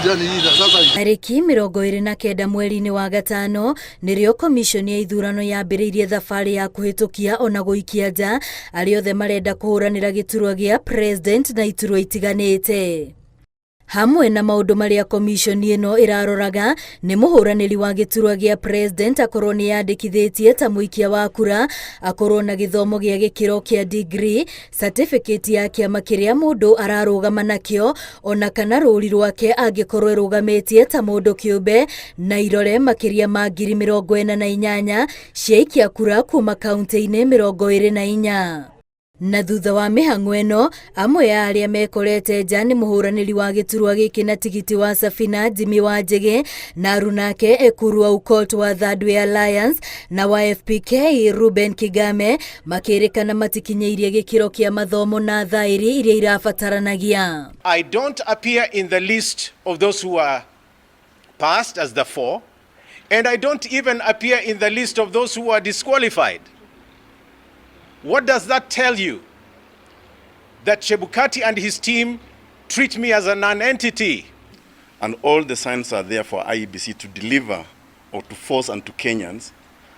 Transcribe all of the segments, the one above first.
Tarĩki 29 mweri-inĩ wa gatano nĩrĩo komishoni ya ithurano yambĩrĩirie thabarĩ ya kũhĩtũkia ona gũikia nja arĩa othe marenda kũhũranĩra gĩturwa gĩa president na iturwa itiganĩte. Hamwe na maũndũ marĩa komishoni ĩno ĩraroraga nĩ mũhũranĩri wa gĩturwa gĩa president akorwo nĩ yandĩkithĩtie ta mũikia wa kura, akorwo na gĩthomo gĩa gĩkĩro kĩa degree, certificate ya kĩama kĩrĩa mũndũ ararũgama nakĩo ona kana rũri rwake angĩkorwo ĩrũgamĩtie ta mũndũ kĩũmbe, na irore makĩria ma 48,000 cia ikia kura kuma kaunti-inĩ 24. Na thutha wa mĩhang'o ĩno, amwe a arĩa mekorete nja nĩ mũhũranĩri wa gĩturwa gĩkĩ na tigiti wa Safina Jimmy Wanjigi, na arunake Ekuru Aukot wa Third Way Alliance na wa FPK Reuben Kigame makĩrĩkana matikinyĩirie gĩkĩro kĩa mathomo na thaĩri iria irabataranagia. I don't appear in the list of those who are passed as the four, and I don't even appear in the list of those who are disqualified. What does that tell you? That Chebukati and his team treat me as a non-entity. And all the signs are there for IEBC to deliver or to force onto Kenyans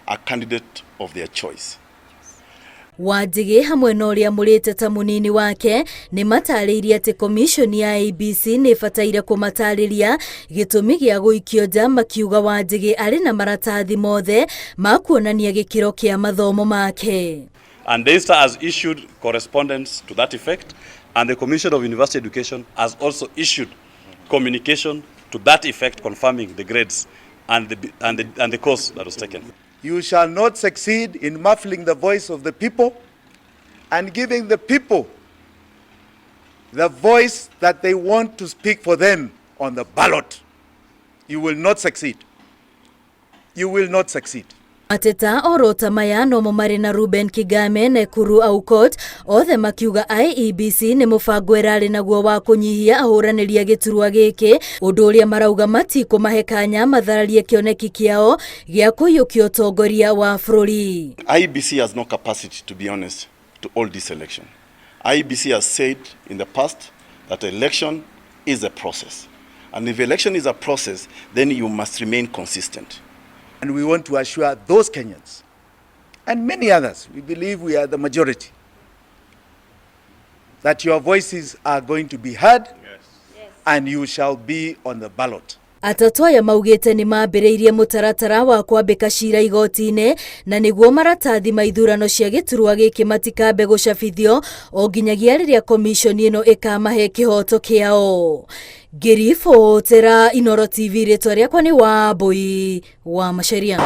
a candidate of their choice. Wanjigi hamwe na ũrĩa mũrĩte ta mũnini wake nĩ matarĩirie atĩ komishoni ya IEBC nĩ ĩbataire kũmatarĩria gĩtũmi gĩa gũikio nja, makiuga Wanjigi arĩ na maratathi mothe ma kuonania gĩkĩro kĩa mathomo make. And Daystar has issued correspondence to that effect, and the Commission of University Education has also issued communication to that effect, confirming the grades and the course that was taken. You shall not succeed in muffling the voice of the people and giving the people the voice that they want to speak for them on the ballot. You will not succeed. You will not succeed. Mateta orota maya nomo marĩ na Ruben Kigame na Ekuru Aukot, othe makiuga IEBC nĩ mũbango ĩrarĩ naguo wa kũnyihia ahũranĩri a gĩturwa gĩkĩ, ũndũ ũrĩa marauga matikũmahe kanya mathararie kĩoneki kĩao gĩa kũiyũkia ũtongoria wa bũrũri. IEBC has no capacity, to be honest, to hold this election. IEBC has said in the past that election is a process. And if election is a process, then you must remain consistent. And we want to assure those Kenyans and many others, we believe we are the majority, that your voices are going to be heard and you shall be on the ballot. Atatũ aya maugĩte nĩ mambĩrĩirie mũtaratara wa kwambĩka cira igoti-inĩ na nĩguo maratathi ma ithurano cia gĩturwa gĩkĩ matikambe gũcabithio o nginyagia rĩrĩa komishoni ĩno ĩkamahe kĩhoto kĩao. Ngĩribotera Inoro TV, rĩtwa rĩakwa nĩ Wambui wa Macharia.